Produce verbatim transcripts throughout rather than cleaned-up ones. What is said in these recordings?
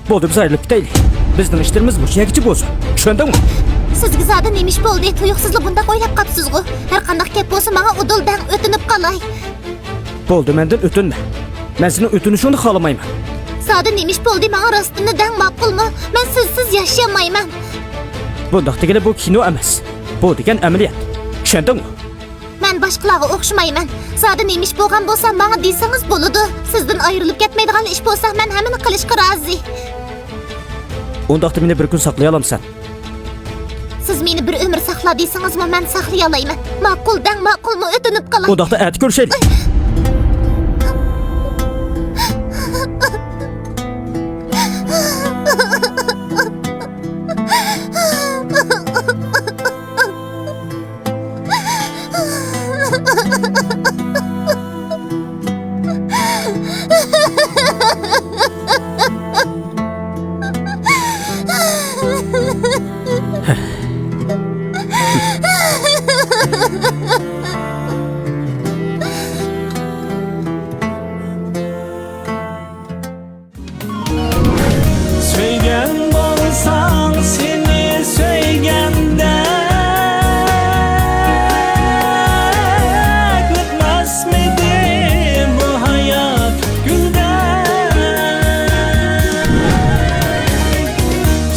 بولدى، بىز ئايرىلىپ كېتەيلى. بىزنىڭ ئىشلىرىمىز مۇشۇ يەرگىچە بولسۇن. چۈشەندىڭمۇ؟ سىزگە زادى نېمە ئىش بولدى؟ تۇيۇقسىزلا بۇنداق ئويلاپ قاپسىزغۇ؟ ھەرقانداق گەپ بولسا، ماڭا ئۇدۇل دەڭ، ئۆتۈنۈپ قالاي. بولدى، مەندىن ئۆتۈنمە. مەن سېنىڭ ئۆتۈنۈشۈڭنى خالىمايمەن. زادى نېمە ئىش بولدى؟ ماڭا راستىنى دەڭ، ماقۇلمۇ؟ مەن سىزسىز ياشىيالمايمەن. بۇنداق دېگىلى، بۇ كىنو ئەمەس. بۇ دېگەن ئەمەلىيەت. چۈشەندىڭمۇ؟ مەن باشقىلارغا ئوخشىمايمەن. زادى نېمە ئىش بولغان بولسا، ماڭا دېسىڭىز بولىدۇ. سىزدىن ئايرىلىپ كەتمەيدىغان ئىش بولسا، مەن ھەممىنى قىلىشقا رازى. ئۇنداقتا مېنى بىر كۈن ساقلىيالامسەن؟ سىز مېنى بىر ئۆمۈر ساقلا دېسىڭىزمۇ، مەن ساقلىيالايمەن. ماقۇل دەڭ، ماقۇلمۇ؟ ئۆتۈنۈپ قالاي. ئۇنداقتا ئەتە كۆرۈشەيلى. سۆيگەن بولساڭ سېنى سۆيگەندەك، ئۆتمەسمىدى بۇ ھايات گۈلدەك؟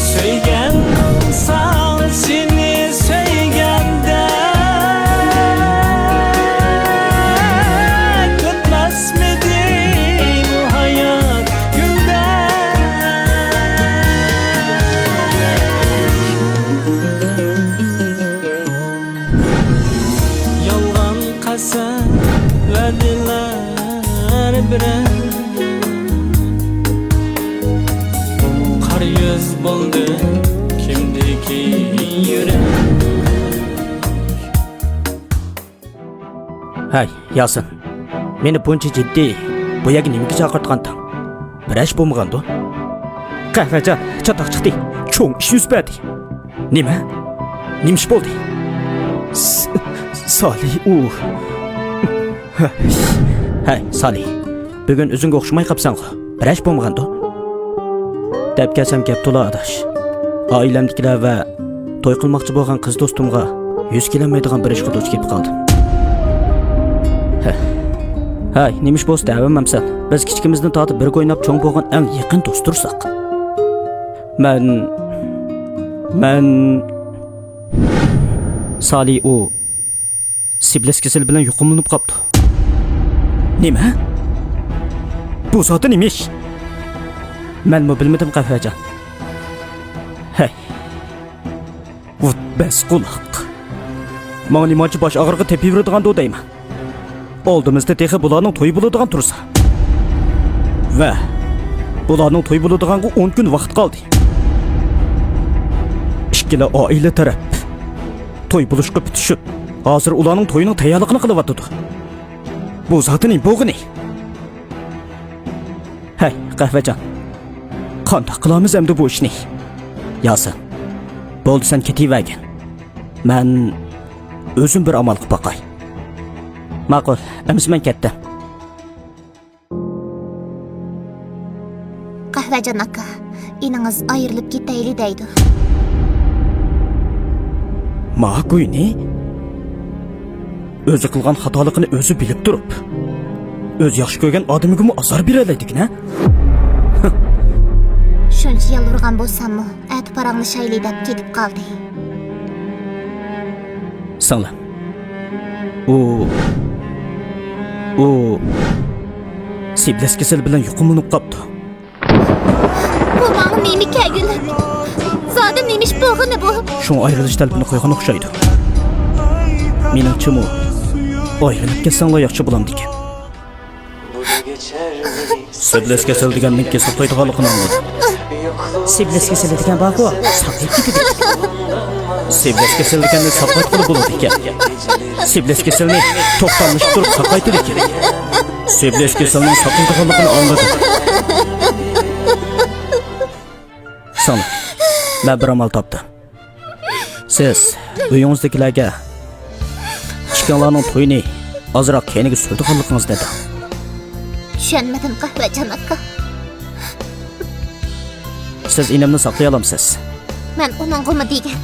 سۆيگەن بولساڭ سېنى سۆيگەندەك، ئۆتمەسمىدى بۇ ھايات گۈلدەك؟ يالغان قەسەم، ۋەدىلەر بىرەر، قارا يۈز بولدى كىمدىكى يۈرەك. ھەي، ياسىن، مېنى بۇنچە جىددىي بۇ يەرگە نېمىگە چاقىرتقانتىڭ؟ بىر ئىش بولمىغاندۇ؟ قەھۋەجان، چاتاق چىقتى. چوڭ ئىش يۈز بەردى. نېمە؟ نېمە ئىش بولدى؟ س-، سالى ئۇ. ھەي، سالى، بۈگۈن ئۆزۈڭگە ئوخشىماي قاپسەنغۇ. بىر ئىش بولمىغاندۇ؟ دەپ كەلسەم گەپ تولا، ئاداش. ئائىلەمدىكىلەر ۋە توي قىلماقچى بولغان قىز دوستۇمغا يۈز كېلەلمەيدىغان بىر ئىشقا دۇچ كېلىپ قالدىم. ھە. ھەي، نېمە ئىش بولسا دەۋەرمەمسەن؟ بىز كىچىكىمىزدىن تارتىپ بىرگە ئويناپ چوڭ بولغان ئەڭ يېقىن دوستتۇرساق. مەن، مەن سالى ئۇ سىبلىس كېسىلى بىلەن يۇقۇملىنىپ قاپتۇ. نېمە؟ بۇ زادى نېمە ئىش؟ مەنمۇ بىلمىدىم، قەھۋەجان. ھەي، ۋۇت بەس قۇلاق. ماڭا نېمانچە باش ئاغرىقى تېپىۋېرىدىغاندۇ دەيمەن. ئالدىمىزدا تېخى بۇلارنىڭ تويى بولىدىغان تۇرسا. ۋە بۇلارنىڭ تويى بولىدىغانغا ئون كۈن ۋاقىت قالدى. ئىككىلا ئائىلە تەرەپ توي بولۇشقا پۈتۈشۈپ، ھازىر ئۇلارنىڭ تويىنىڭ تەييارلىقىنى قىلىۋاتىدۇ. بۇ زادى نېمە بولغىنى؟ ھەي، قەھۋەجان، قانداق قىلىمىز ئەمدى بۇ ئىشنى؟ ياسىن، بولدى، سەن كېتىۋەرگىن. مەن ئۆزۈم بىر ئامال قىلىپ باقاي. ماقۇل، ئەمىسە مەن كەتتىم. قەھۋەجان ئاكا، ئىنىڭىز ئايرىلىپ كېتەيلى دەيدۇ. ماكۇينى؟ ئۆزى قىلغان خاتالىقىنى ئۆزى بىلىپ تۇرۇپ، ئۆزى ياخشى كۆرگەن ئادىمىگىمۇ ئازار بېرەلەيدىكەن ھە؟ شۇنچە يالۋۇرغان بولساممۇ، ئەتە پاراڭلىشايلى دەپ كېتىپ قالدى. سىڭلىم، ئۇ، ئۇ سىبلىس كېسىلى بىلەن يۇقۇملىنىپ قاپتۇ. بۇ ماڭا نېمە كەلگۈلۈك؟ زادى نېمە ئىش بولغىنى بۇ؟ شۇڭا ئايرىلىش تەلىپىنى قويغان ئوخشايدۇ. مېنىڭچىمۇ، ئايرىلىپ كەتسەڭلار ياخشى بولامدىكىن. سىبلىس كېسەل دېگەننىڭ كېسىپ قويىدىغانلىقىنى ئاڭلىدىم. سىبلىس كېسىلى دېگەن بارغۇ، ساقىيىپ كېتىدۇ. سىبلىس كېسەل دېگەننى ساقايتقىلى بولىدىكەن. سىبلىس كېسىلىنى توختاملىشىپ تۇرۇپ ساقايتىدىكەن. سىبلىس كېسىلىنىڭ ساقىيىدىغانلىقىنى ئاڭلىدىم. ساڭا مەن بىر ئامال تاپتىم. سىز ئۆيىڭىزدىكىلەرگە ئىككىڭلارنىڭ تويىنى ئازراق كەينىگە سۈرىدىغانلىقىڭىزنى دەڭ. چۈشەنمىدىم، قەھۋەجان ئاكا. سىز ئىنىمنى ساقلىيالامسىز؟ مەن ئۇنىڭغىمۇ دېگەن.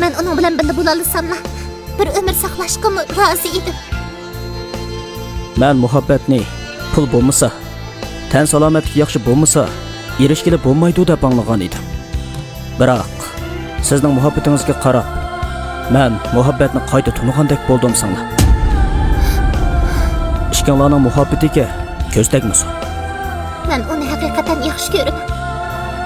مەن ئۇنىڭ بىلەن بىللە بولالىساملا، بىر ئۆمۈر ساقلاشقىمۇ رازى ئىدىم. مەن مۇھەببەتنى پۇل بولمىسا، تەن سالامەتلىك ياخشى بولمىسا، ئېرىشكىلى بولمايدۇ دەپ ئاڭلىغان ئىدىم. بىراق، سىزنىڭ مۇھەببىتىڭىزگە قاراپ، مەن مۇھەببەتنى قايتا تونۇغاندەك بولدۇم سىڭلىم. ئىككىڭلارنىڭ مۇھەببىتىگە كۆز تەگمىسۇن. مەن ئۇنى ھەقىقەتەن ياخشى كۆرىمەن.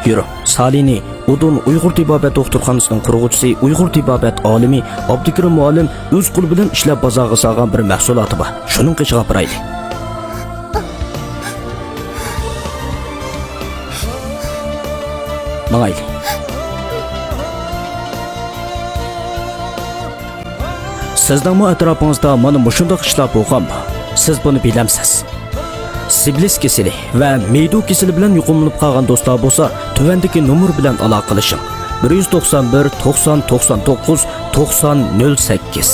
يۈرۈڭ، سالىنى ئۇدۇن ئۇيغۇر تېبابەت دوختۇرخانىسىنىڭ قۇرغۇچىسى، ئۇيغۇر تېبابەت ئالىمى ئابدۇكېرىم مۇئەللىم ئۆز قولى بىلەن ئىشلەپ بازارغا سالغان بىر مەھسۇلاتى بار. شۇنىڭ قېشىغا ئاپىرايلى. ماڭايلى. سىزنىڭمۇ ئەتراپىڭىزدا مانا مۇشۇنداق ئىشلار بولغانمۇ؟ سىز بۇنى بىلەمسىز؟ سىبلىس كېسىلى ۋە مېيدۇ كېسىلى بىلەن يۇقۇملىنىپ قالغان دوستلار بولسا، تۆۋەندىكى نومۇر بىلەن ئالاقىلىشىڭ: بىر يۈز توقسان بىر، توقسان، توقسان توققۇز، توقسان، نۆل سەككىز.